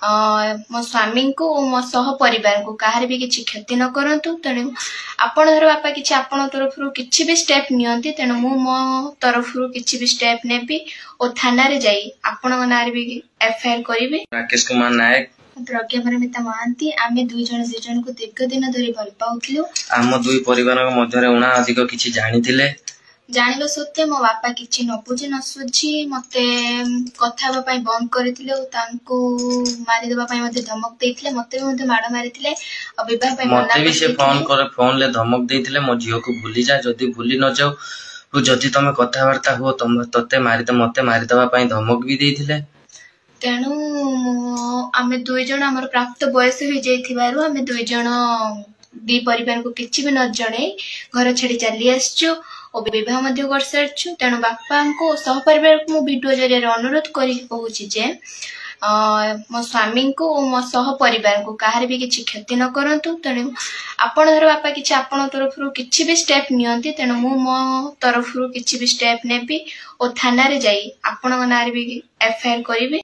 ମୋ ସ୍ୱାମୀଙ୍କୁ ଓ ମୋ ସହ ପରିବାରଙ୍କୁ କାହାର ବି କିଛି କ୍ଷତି ନ କରନ୍ତୁ। ତେଣୁ ଆପଣ ଧର ବାପା କିଛି ଆପଣଙ୍କ ତରଫରୁ କିଛି ବି ଷ୍ଟେପ୍ ନିଅନ୍ତି, ତେଣୁ ମୁଁ ମୋ ତରଫରୁ କିଛି ବି ଷ୍ଟେପ୍ ନେବି ଓ ଥାନାରେ ଯାଇ ଆପଣଙ୍କ ନାଁରେ ବି ଏଫଆଇଆର କରିବି। ରାକେଶ କୁମାର ନାୟକ, ପ୍ରଜ୍ଞା ପରମିତା ମହାନ୍ତି, ଆମେ ଦୁଇ ଜଣ ଦୁଇ ଜଣଙ୍କୁ ଦୀର୍ଘ ଦିନ ଧରି ଭଲ ପାଉଥିଲୁ। ଆମ ଦୁଇ ପରିବାରଙ୍କ ମଧ୍ୟରେ ଊଣା ଅଧିକ କିଛି ଜାଣିଥିଲେ। ଜାଣିବା ସତ୍ତ୍ୱେ ମୋ ବାପା କିଛି ନ ବୁଝି ନ ସୁଝି ମତେ କଥା ହେବା ପାଇଁ ବନ୍ଦ କରିଥିଲେ ଓ ତାଙ୍କୁ ମାରିଦେବା ପାଇଁ ମଧ୍ୟ ଧମକ ଦେଇଥିଲେ। ମତେ ବି ମଧ୍ୟ ମାଡ଼ ମାରିଥିଲେ ଆଉ ବିବାହ ପାଇଁ ମନା ମତେ ବି ସେ ଫୋନ କରିଦେଇଥିଲେ। କରେ, ଫୋନରେ ଧମକ ଦେଇଥିଲେ, ମୋ ଝିଅକୁ ଭୁଲି ଯା, ଯଦି ଭୁଲି ନ ଯାଉ, ଯଦି ତମେ କଥାବାର୍ତ୍ତା ହୁଅ ତତେ ମାରି ମତେ ମାରିଦବା ପାଇଁ ଧମକ ବି ଦେଇଥିଲେ। ତେଣୁ ଆମେ ଦୁଇ ଜଣ ଆମର ପ୍ରାପ୍ତ ବୟସ ହେଇଯାଇଥିବାରୁ ଆମେ ଦୁଇ ଜଣ ଦି ପରିବାରକୁ କିଛି ବି ନ ଜଣେଇ ଘର ଛାଡି ଚାଲି ଆସିଛୁ ଓ ବିବାହ ମଧ୍ୟ କରିସାରିଛୁ। ତେଣୁ ବାପାଙ୍କୁ ଓ ସହପରିବାରକୁ ମୁଁ ଭିଡିଓ ଜରିଆରେ ଅନୁରୋଧ କରିକି କହୁଛି ଯେ ମୋ ସ୍ୱାମୀଙ୍କୁ ଓ ମୋ ସହ ପରିବାରଙ୍କୁ କାହାର ବି କିଛି କ୍ଷତି ନ କରନ୍ତୁ। ତେଣୁ ଆପଣ ଧର ବାପା କିଛି ଆପଣଙ୍କ ତରଫରୁ କିଛି ବି ଷ୍ଟେପ୍ ନିଅନ୍ତି, ତେଣୁ ମୁଁ ମୋ ତରଫରୁ କିଛି ବି ଷ୍ଟେପ୍ ନେବି ଓ ଥାନାରେ ଯାଇ ଆପଣଙ୍କ ନାଁରେ ବି ଏଫଆଇଆର କରିବି।